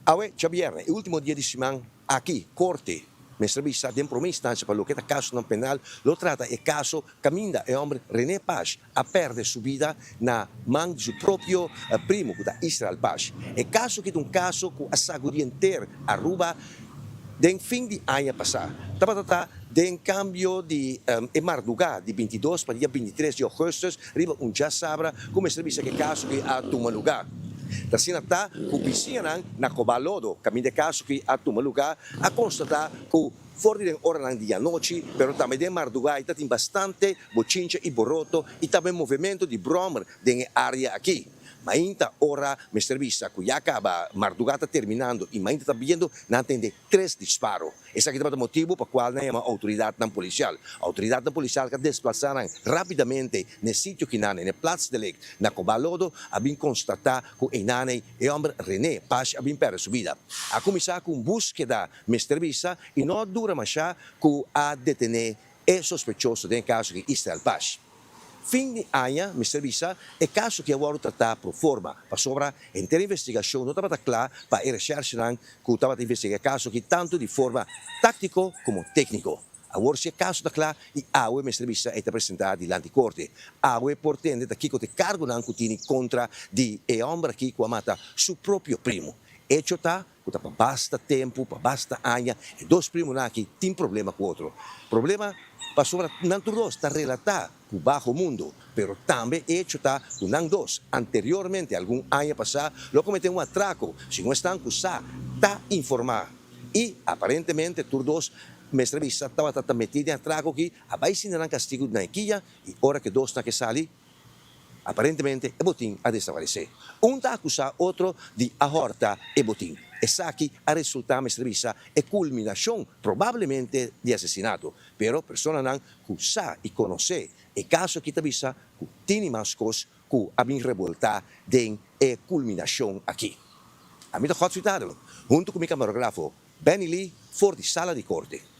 Awe djabièrnè, e último dia di siman aki, Korte mester bisa den promé instansia pa loke ta kasonan penal lo trata e kaso kaminda e hòmber René Pash a pèrdè su bida na man di su propio primo ku ta Israel Pash. E kaso aki ta un kaso ku a sagudí henter Aruba den fin di aña pasá. Tabata ta den kambio di e mardugá di 22 pa dia 23 di ògùstùs riba un djasabra ku mester bisa ku e kaso aki a tuma lugá. Ta asina ta ku bisiñanan na Kobá Lodo, kaminda e kaso aki a tuma lugá, a konstatá ku for di den oranan di anochi, pero tambe den mardugá i ta tin bastante bochincha i boroto i tambe movemento di bròmer den e área aki. Mainta ora mester bisa ku ya kaba mardugá ta terminando i mainta ta biendo, nan tende tres disparo. Esaki tabata motibu pa kual nan yama outoridatnan polisial. Outoridatnan polisial ka desplasá nan rápidamente n'e sitio kinan, n'e platsdelict na Kobá Lodo, a bin konstatá ku einanei e hòmber René Pash a bin pèrdè su bida. A kuminsá ku un búskeda mester bisa i no a dura mashá ku a detené e sospechoso den e kaso di Israel Pash. Fin di aña mester bisa e kaso ki a wòrdu tratá pro forma, pasobra henter investigashon no tabata kla pa e reshèrshenan ku tabata investigá e kaso aki tantu di forma táktiko komo tékniko. Awor si e kaso ta kla i awe mester bisa e ta presentá dilanti korte. Awe por tende ta kiko ta e kargonan ku tini kontra di e hòmber aki ku a mata su propio primu. Echo ta ku ta pa basta tempu, pa basta aña, e dos primonan aki tin problema ku otro. Problema pasobra nan tur dos ta relatá ku baho mundo, pero tambe echo ta ku nan dos anteriormente, algun aña pasá, lo kometé un atrako, segun esnan ku sa ta informá. I aparentemente tur dos mester bisa tabata ta metí den atrako aki, a bai sinta nan kastigu na e kia i ora ku e dosnan ke sali, Aparentemente e botin a desaparesé. Un ta akusá otro di a hòrta e botin. Esaki a resultá, mester bisa, e kulminashon probablemente di asesinato. Pero personanan ku sa i konosé e kaso aki ta bisa ku tini mas kos ku a bin reboltá den e kulminashon aki. Ami ta Godfrey Tadelo, huntu ku mi kamarografo Benny Lee for di sala di korte.